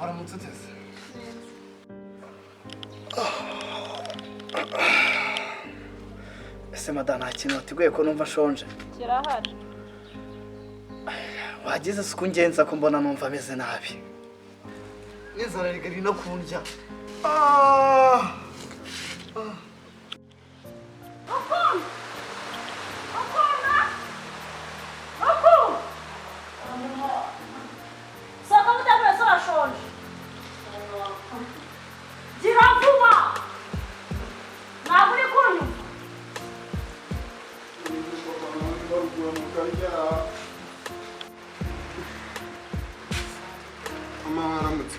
Waramutse uteze. Ese madamu, nta kintu wateguye ko numva nshonje? Kirahari. Wagize isuku ngenza ko mbona numva ameze nabi. N'inzara rigari no kundya. Ah! Sohoka mutegure se, urashonje. Gira vuba, ntabwo uri kunyumva. Mama, waramutse.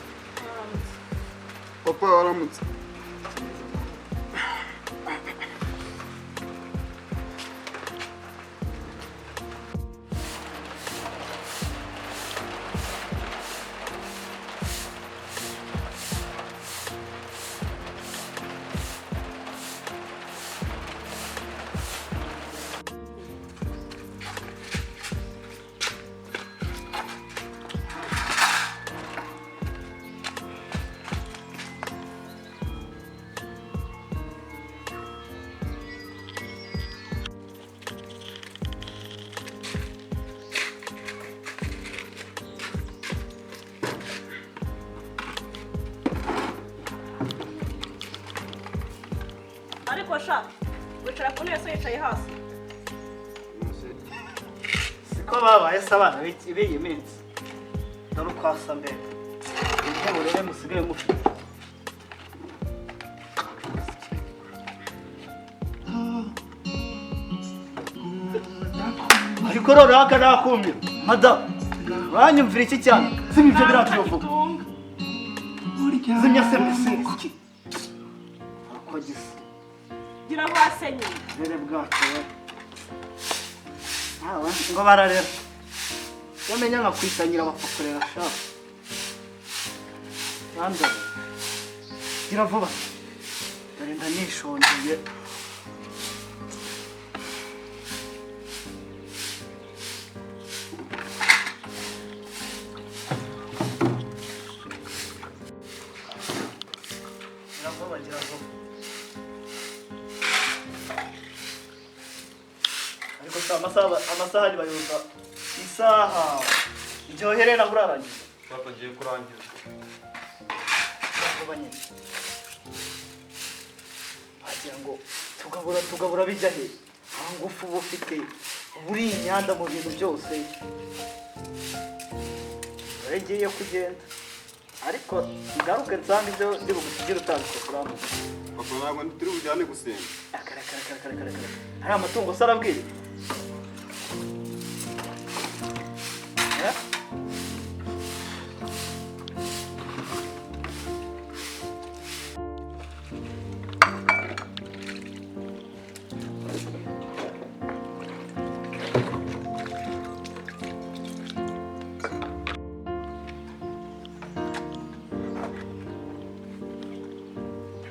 Papa, waramutse. Ariko sha, wicara ku ntebe se, yicaye hasi. Siko babaye se abana b'iyi minsi? Dore uko asa mbere. Intebe rero musigaye mufite. Ariko noneho aka nakumira. Madamu, uranyumvira iki cyane? Zimya ibyo biradiyo vuba. Zimya se mbese iki? Uko gisa. Gira vuba se nyine. Uburere bwacu we. Nawe ngo bararera. Iyo menya nkakwitangira bakakurera sha. Yandore. Gira vuba. Dore ndanishongeye. Gira vuba, gira vuba. Ariko se amasaha ntibayoza isaha igihe uherera urarangiza? Papa, ngiye kurangiza. Vuba nyine. Wagira ngo tugabura bijya he? Nta ngufu uba ufite, uba uri imyanda mu bintu byose. Dore ngiye kugenda, ariko ngaruke nsange ibyo ndi bugusigire utandukanye kurambuka. Papa, ntabwo turi bujyane gusenga. Akarakara. Hari amatungo se arabwira? Eh?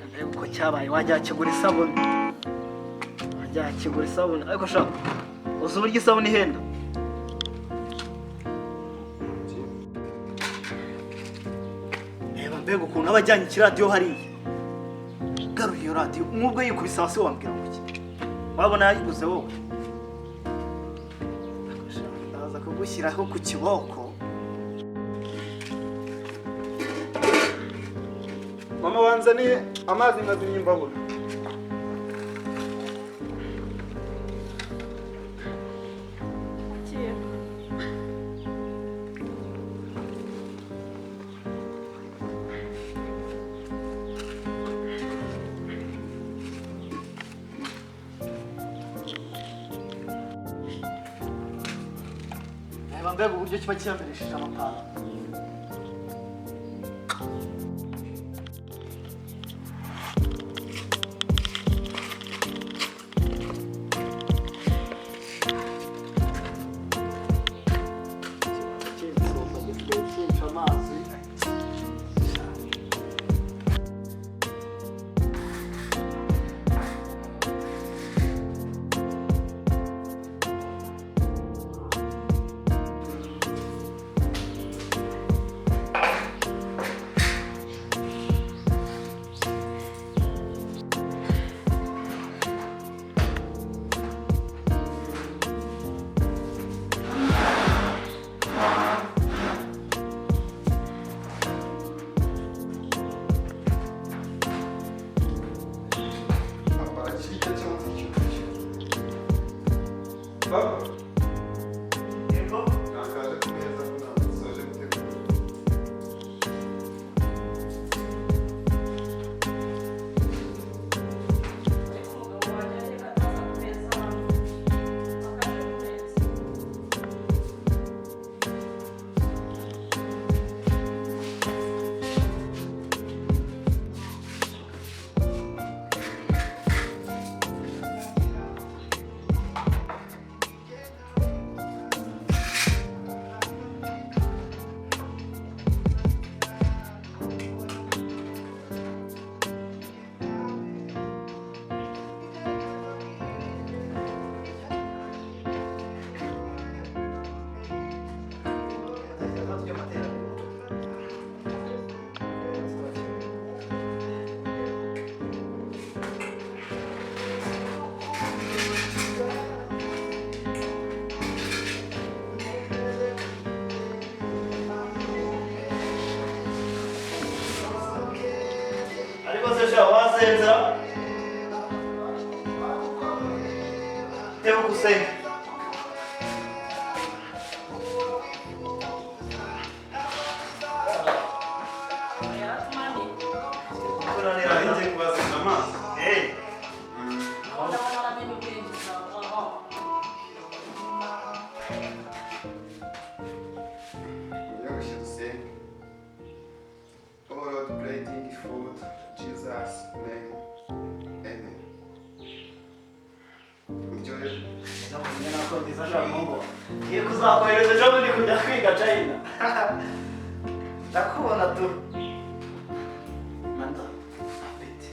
Mbega uko cyabaye, wajya kigura isabune, wajya kigura isabune. Ariko sha, uzi uburyo isabune ihenda? Reba mbega ukuntu aba ajyanye ikiradiyo hariya. Garuye iyo radiyo, nk'ubwo yikubise hasi wambwira ngo iki? Wabona yayiguze wowe? Ariko sha, ndaza kugushyiraho ku kiboko. Mama, wanzaniye amazi nkazimya imbabura. Kira. Reba mbega uburyo kiba kiyamirisheje amapantaro. Kinsumba gisigaye kinca amazi. Papa. Yego. Nakaje ku meza ko nasoje gutegura. Ariko umugabo wanjye reka ataza ku meza hano. Akaje ku meza. Ariko se sha wasenza tebuka usenge. Yaratumaniye. Kunanira. Ngiye kubazanira amazi. Eh, Ndabona naramenye ubwenge bwawe. Aha. Nyagashe dusenge. Oh Lord, creating food, Jesus name. Amen. Uryoherwe. ndakumenya nako nziza sha muhungu. Ngiye kuzakohereza ejo bundi kujya kwiga China. Ndakubona tu. Manda. Apeti.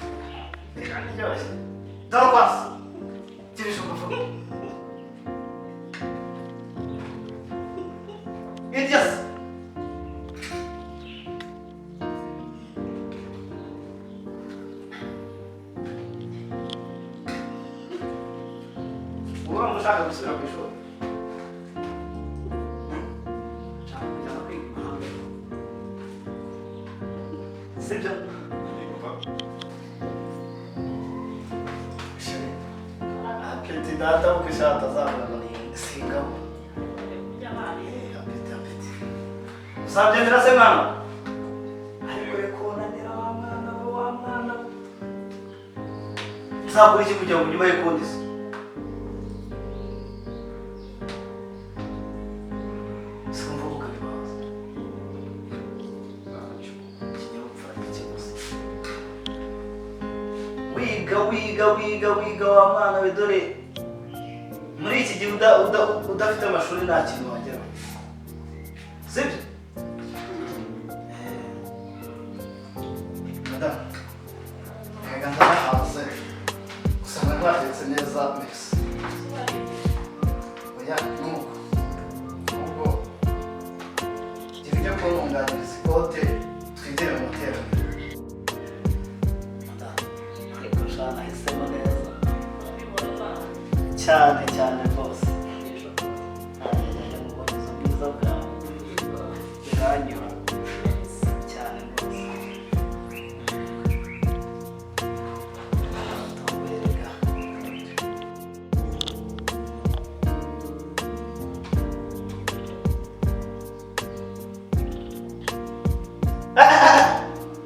Biraryoshye. Dorcas. Kirisha umuvugo. Idias. Urumva ushaka gusubira ku ishuri? Nshaka kujyana kwiga i mahanga. Sibyo? Yego papa. Apeti data kuko ishati azabura ngo ni singamo. Kurya abana. Eh, apeti apeti. Uzabyemera se mwana? Ariko reka unanira wa mwana we wa mwana we. Uzakora iki kugira ngo nyuma y'ukundi se? Sinumva ko ukabibaza. Ikinyabupfura gike gusa. Wiga wiga wiga wiga wa mwana we, dore muri iki gihe udafite amashuri nta kintu wageraho, sibyo? Madamu, reka ndabahaze usanga mwatetse neza, merci. Oya, nuko ubwo gira ujya kuntunganyiriza ikote twigire mu materaniro. Madamu, ariko sha nahisemo neza. Urabibona. Cyane cyane rwose. Ntajya muboneza ubwiza bwawe biranyura cyane rwose. Tubereka.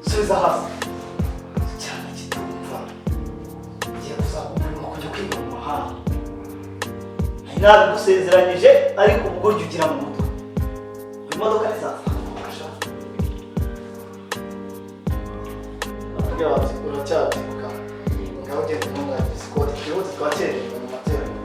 Subiza hasi cyane kitumva. Ngiye kuzakugurira kujya kwiga mu mahanga. Nabigusezeranyije, ariko ubwo jya ugira mu mutwe imodoka izafasha. Uracyabyibuka? Ngaho ugenda utunganyiriza ikoti, twihute, twakererewe mu materaniro.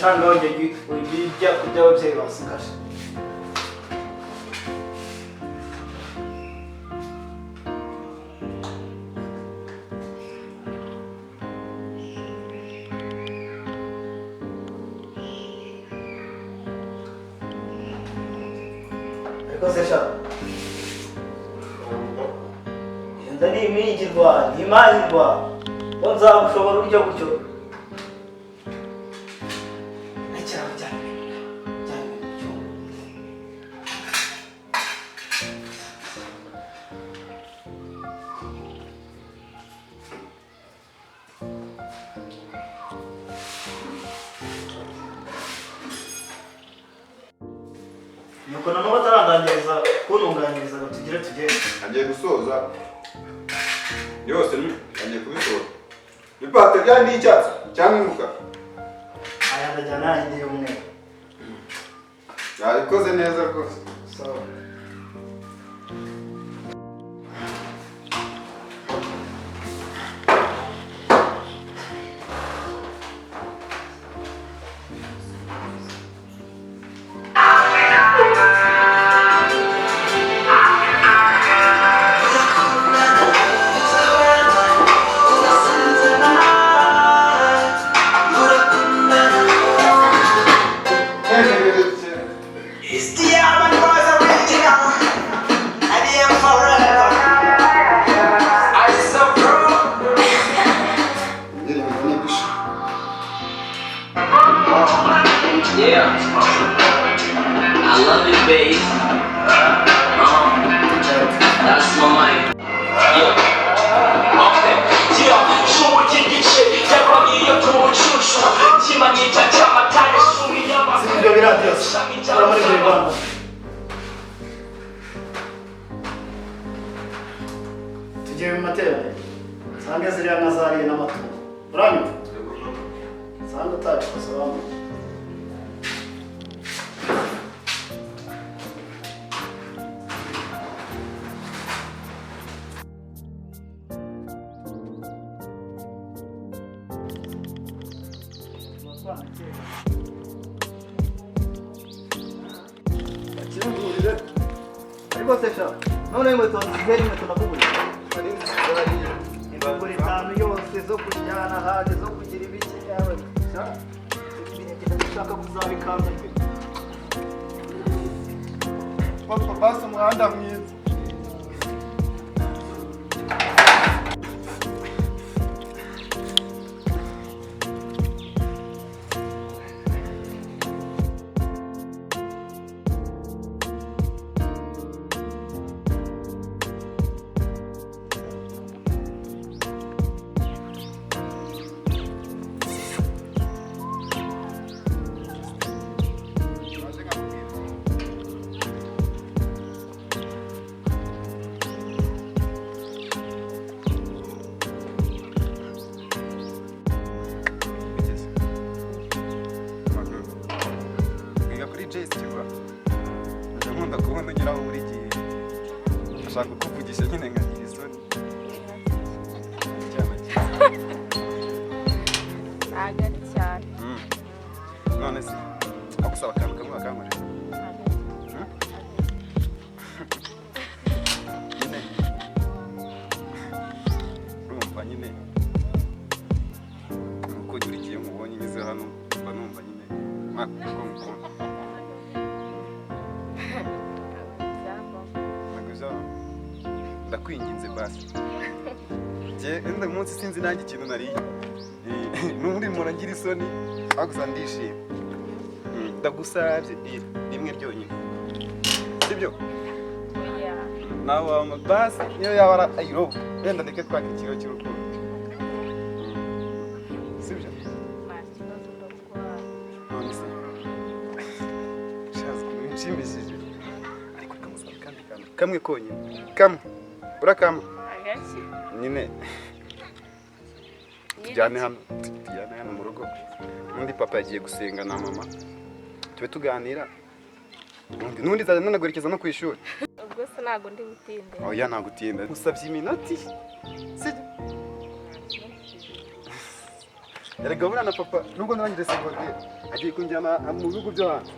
Shanga ujya ujya kurya ababyeyi basigaje. Ariko se sha, iyo nda ni imigirwa, ni imahirwa, ko nzagushobora uryo gutyo. Rekeraho cyane, cyane mu cyumba. Nuko noneho batarandangiriza kuntunganyiriza ngo tugire tugende. Agiye gusoza yose, agiye kubisoza. Ipataro ryandi y'icyatsi cyangwa y'umukara? Aya ndajyana yayindi y'umweru. Yabikoze neza rwose. Sawa. It's the Urban Boys original. I am forever. I so proud. Indirimbo ni ibisha. Yeah. I love you, babe. That's my mind. Yeah. Okay. Yeah. Shubuki igice cy'abamiyo tubucucu kimanyita cy'amatare shuri Si ibyo biradiyo se. Kora muri ibyo bibanza. Tugiye mu materaniro. Nsange ziriya nka zariye n'amatungo. Uranyumva? Nsange utabikoze wambaye. Bakingurire. Ariko se sha, none inkweto nziza, inkweto nakuguriye. Imigura itanu yose zo kujyana hanze, zo kugira ibiki yawe. Sha, ibirenge ndashaka kuzabikanda. Papa, basi umuhanda mwiza. Bigeze. Amakuru. Wiga kuri JS Kiba. Njya nkunda kubona unyuraho buri gihe. Ashaka kukuvugisha nyine nkagira isoni. Icyana cyiza. Ntabwo ari cyane. None se agusaba akantu kamwe wakankorera? Nyine urumva nyine nuko buri gihe mubonye nyuze hano mba numva nyine mwakubwira ko ngukunda. Ntabwo byavamo. Ntabwo byaba. Ndakwinginze basi. Njye wenda uyu munsi sinzi nanjye ikintu nariye. N'ubundi mpora ngira isoni ariko gusa ndishimye. Ndagusabye rimwe ryonyine, sibyo? Oya. Nawe wampa basi niyo yaba ari ayirobo, wenda ndeke twaka ikiro cy'urukundo, sibyo? Nta kibazo, ndagukora. None se shaza ukuntu binshimishije, ariko reka musaba akandi kantu kamwe konyine, kamwe urakampa? Agaki? Nyine tujyane hano mu rugo, undi papa yagiye gusenga na mama, tube tuganira, ubundi n'ubundi nzajya nanaguherekeza no ku ishuri. Ubwo se ntabwo ndi butinde? Oya, ntabwo utinda, usabye iminota, sibyo? Erega buriya na papa nubwo narangije segonderi agiye kunjyana mu bihugu byo hanze.